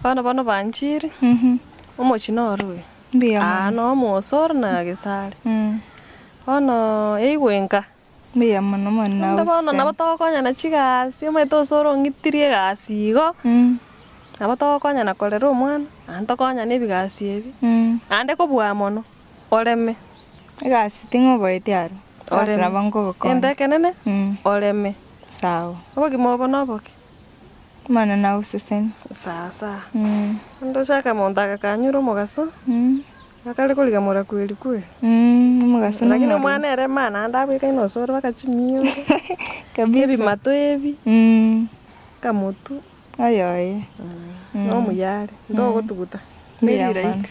Bono bono banchire, omochie noro oyo. Mbuya Aa mono. no omosoro na gesare. Bono eigwe nka. Mbuya mono mono Naende bono nabo nagosesenia. togokonyana chigasi, omanyete osoro ong'itirie egasi igo, nabo togokonyana korera omwana, naende tokonyane ebigasi ebi, naende kobua mono, oreme. Egasi ting'oboeti aro, egasi Oreme. nabo nkogokonya. Egento ekenene, oreme. Sawa. Obogima obo noboke. Omwana nagosesenie. Sawa sawa. Ndoche akamonto aka kanyure omogaso, akare koriga morakweri kweri. Omogaso Lakini nomorero. omwana ere ma naende abwekaine osoro mpaka chimioro, Kabisa. ebimato ebi, akamotu. Oyoye. Nomuya are, ntogotuguta, Mbuya mono. neriraika.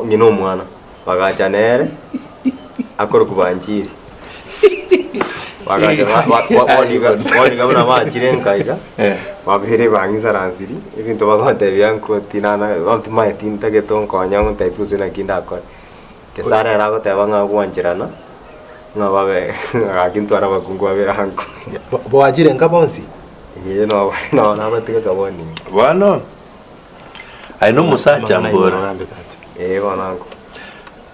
Ng'ina omwana bagacha nere akorokwa Banchiri. Bagacha ba- ba- ba- boniga boniga buna bachire nka iga, babere bang'isaransiri, ebinto bagotebia nkoti nana bono timanyeti ntagete onkonye ontebi gose naki ndakore. Gesare ere agoteba ng'a gwancherana, ng'a babe gaki ntware abakungu babere ango. Boachire nka bonsi? Ee no no nabatiga kaboni. Bono aye nomosacha mbora. Ee bono ango.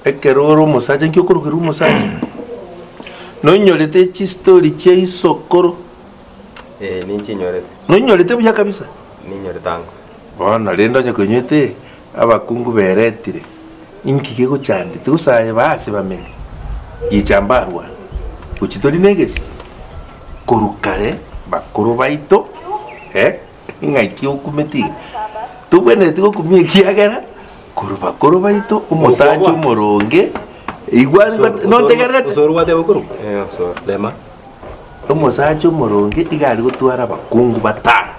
Ekero ore omosacha nki okorokerwa omosacha? Noinyorete chistori chia isokoro? Ee ninchinyorete. Noinyorete buya kabisa? Ninyorete ango. Bono rende onye koinywete abakungu beretire, inki kegochande? Gose aye baase bamenye, gicha mbarwane, gochia tori negesi? Korwa kare bakoro baito, eh, ng'aki okumeti iga? Tobwenereti gokumia ekiagera korwa bakoro baito omosacha omoronge, igwa nontegererete? Osoro gwateba okorokwa? Ee osoro. Rema. Omosacha omoronge iga are gotwara abakungu batano.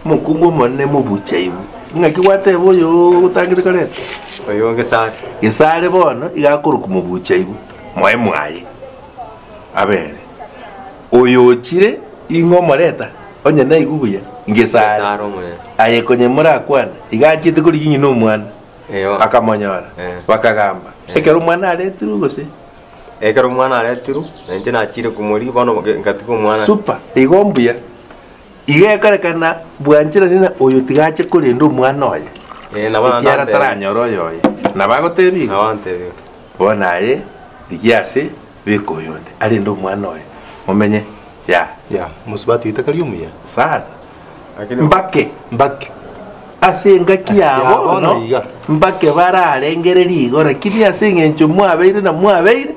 Omokungu omonene mobucha ibu. Ng'aki gwateba oyo otangete koreta? Oyo Gesare. Gesare bono iga akorokwa mobucha ibu, moe mwaye abere. Oyo ochire ing'o omoreta? Onye naigwe buya, Ngesare. Gesare omonene. Aye konye morakwane, iga achiete korigia ng'ina omwana, Ee bono. akamonyora, Eh. bakagamba. Ekero omwana aretirwe gose? Ekero omwana aretirwe, na inche nachire komorigia, bono ngatiga omwana. Super, igo mbuya. Iga ekorekana bwancherani na oyo tiga ache korenda omwana oye, Ee, nabo naende ekiagera antebia. taranyore oyoye. Nabo agotebia igo? Nabo antebia. Bono aye rigia ase beka oyonde arende omwana oye, momenye ya. Ya, mosubati oito akari omuya. Sana. Lakini Mbake. Mbake. Ase engaki Ase ya ya bono bono iga. mbake bararengererie igo, lakini ase engencho mwabeire na mwabeire,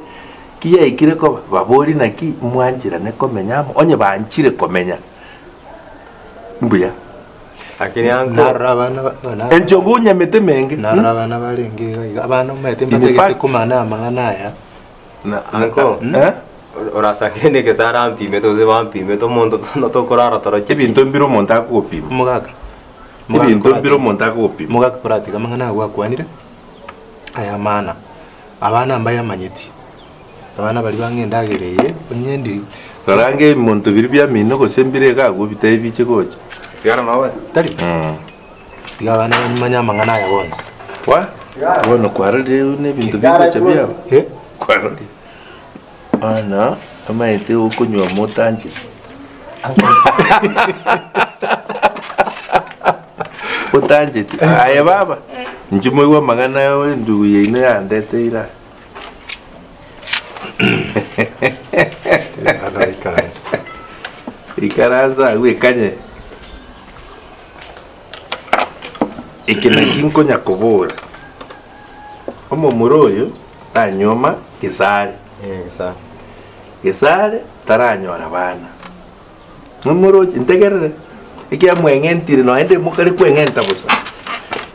ki yaikire koba? Baborie naki mwancherane komenya amo, onye banchire komenya mbuya. Lakini anko Narora abana ba- abana Enchogu onyamete menge. narora abana barenge iga iga abana omanyete In mbatagete fact- komana amang'ana aya Na- Anko. Eh? Orasangire na egesare ampimete gose bampimete omonto tokorara toroche Ebinto mbire omonto akogopima. Omogaka Omogaka Ebinto mbire koratiga omonto akogopima. omogaka koratiga amang'ana agwo akwanire aya amana abana mbayamanyeti abana baria bang'e endagera eye onye ndiri Rora ange ebimonto biria biamino gose mbire iga agwo bitebi biche gocha. Sigara nobe. Tari tiga abana bamanye amang'ana aya bonsi. Wa? Bono kwarorire buna ebinto bigocha biaba? Eh? Kwarorire. Bono omanyete okonywa motancheti. Otancheti. Aye baba, inche moigwe amang'ana endugu yaino yandeteire aa. Bana baikaranse. Ikaransa agwo ekanye. Eke naki nkonya kobora, omomura oyo tanyuoma Gesare. Eh, Gesare. Gesare taranyora bana. Nomoroche, ntegerere, ekiamweng'entire nonya mokare kweng'enta bosa.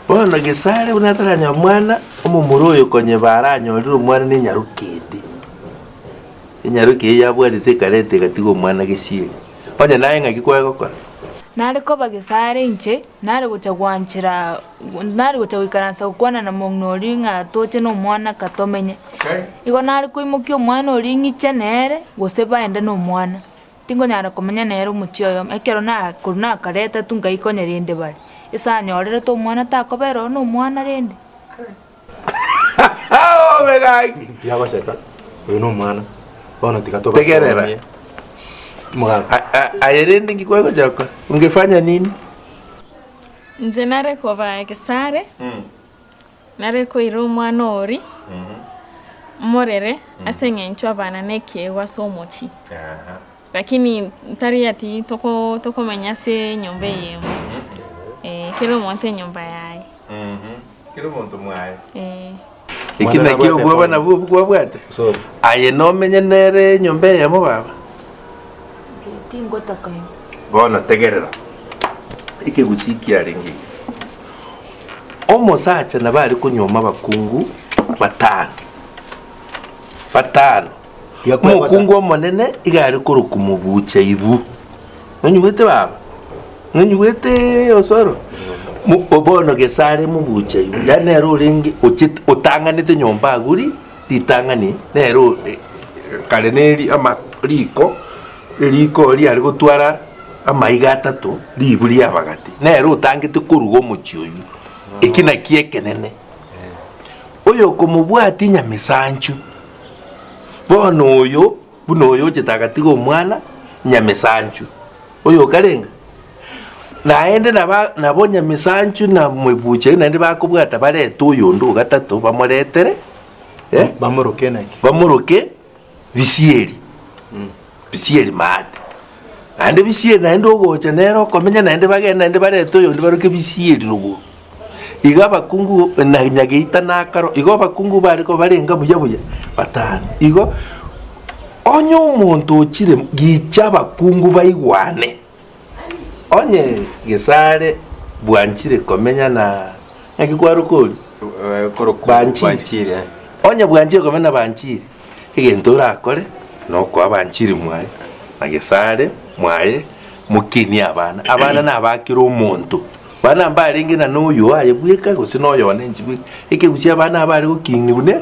Bono Gesare buna ataranyora mwana, omomura oyo konye baranyorire omwana na enyaroka ende. Enyaroka eyio yabwatete ekareta egatiga omwana gesieri. Onye naye ng'aki kwaye gokora? Nare koba Gesare inche, nare gocha gwanchera, nare gocha goikaransa gokwana na mong'ina oria ng'a toche na omwana katomenye. Igo nare koimokia omwana oria ng'iche nere, gose baende na omwana. Tinkonyara komenya nere omochie oyomo, ekero na korwa nakareta tu nkaikonya rende bare. Ase anyorerete omwana takobera oo na omwana rende. Obe gaki. Yagoseka, oyo nomwana, bono tiga Tegerera. tobasomie. Omogaka. Aye rende nki kwagocha gokora? Ungefanya nini? Inche nare koba egesare, nare koira omwana oria, morere ase eng'encho abana na ekeegwa ase omochie. Lakini tari ati toko tokomenya ase enyomba eyemo, eh, kera omonto enyomba yaye. Kera omonto mwaye. Eh. Eki Mwana nakio nabwate obwoba point. nabwo obwo kwabwate? Sorry. Aye nomenye nere enyomba eyemo baba? Tingotaka igo. Bono tegerera, ekegusii kiarenge iga. Omosacha nabo are konyuoma abakungu batano, batano. Omokungu omonene iga are korokwa mobucha ibu. Nonyigwete baba? Nonyigwete Osoro? Bono gesare mobucha ibu, yaani nere orenge ochete otang'anete nyomba agwo ri ritang'ani nere o kare neri ama riko, eriko riare gotwara amaiga atato, ribu riabagati. Nere otangete koruga omochie oywo, eki nakio ekenene. Oyokomobwatia nyamesanchu. Bono oyo, buna oyo ochete agatiga omwana nyamesanchu, oyo okarenga? Naende naba nabo nyamesanchu na mwebucheri naende bakobwata barete oyonde o gatato bamoretere eh, Bamoroke naki? bamoroke bisieri, bisieri maate. Naende bisieri naende ogocha nere okomenya naende bagende naende barete oyonde baroke bisieri rogoro. Igo abakungu na nyageita na akaro, igo abakungu bare koba barenga buya buya batano. Igo onye omonto ochire gicha abakungu baigwane, onye gesare bwanchire komenya na ng'aki kwaroka oria? Korokwa Banchiri. Onye bwanchire komenya na Banchiri, egento orakore nokoa Banchiri mwaye na gesare mwaye mokinie abana. Abana nabakera omonto. Bana mbarenge na noyo aye bweka gose noyo one inche bweka. Ekegusia abana abare gokinigwa ne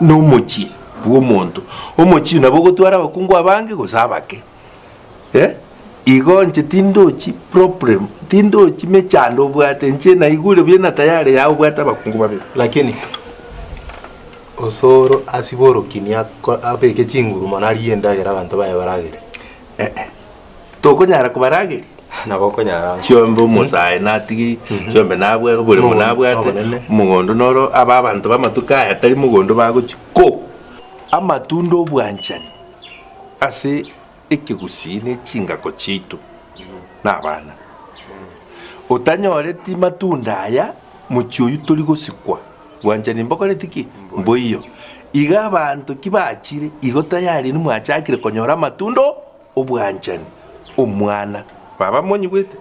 nomochie bw'omonto. Omochie nabo ogotwara abakungu abange gose abake. Eh, igo inche tindochi problem, tindochi mechando obwate, inche naigure buya na tayari yaye obwate abakungu babere. Lakini osoro asibe orokinia ako abeke chinguru mono arigie endagera abanto baye baragere. Eh eh. Tokonyara kobarageria? Nabo okonyara. Chiombe omosae natige, chiombe nabwe oboremo Omogondo nabwate, obonene. omogondo noro aba abanto b'amatuko aya tari mogondo bagochia ko amatunda obwanchani ase ekegusii ne chingako chiaito na abana. Otanyoreti matunda aya, mochie oyio tori gosikwa. Bwanchani mbokoreti ki? Mboiyo. Iga abanto ki bachire, igo tayari inwe mwachakire konyora amatundo obwanchani. Omwana. Baba monyigwete?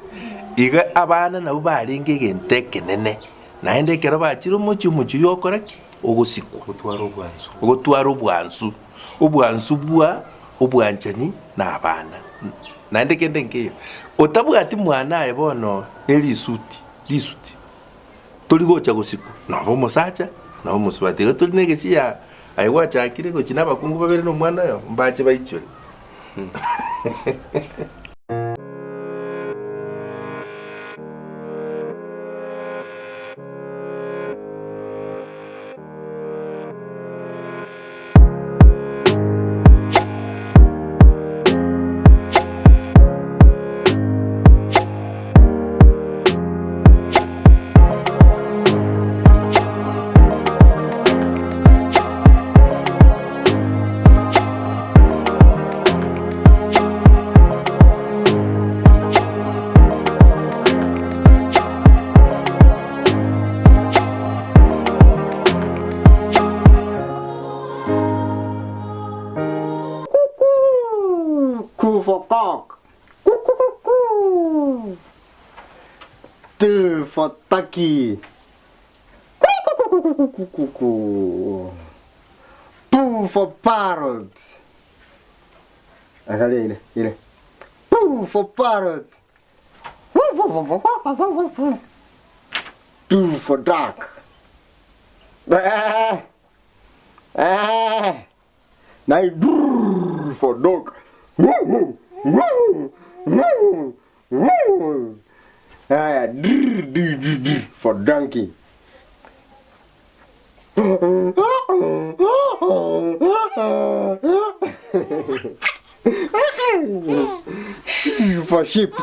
Iga abana nabwo barenge egento ekenene. Naende ekero bachire omochie, omochie oyio ogokora ki? Ogosikwa. Gotwara obwansu. Gotwara obwansu. Obwansu bwa obwanchani na abana. Naende kende nkeiyo, otabwati mwana aye bono ne risuti, risuti, tori gocha gosikwa, noba omosacha, noba omosubati. Igo tori na egesia ya aye gwachakire gochia na abakungu babere na omwana oyomo, mbache baichore. Cuckoo, coo for cock. Cuckoo-coo-coo. T for turkey. Cuckoo-coo-coo-coo-coo-coo. P for parrot. Angalia ile ile. P for parrot. D for duck. Eh. Eh. Na brrr for dog. Woo, woo, woo, woo. Haya, drr, d, d, d for donkey. Sh for sheep.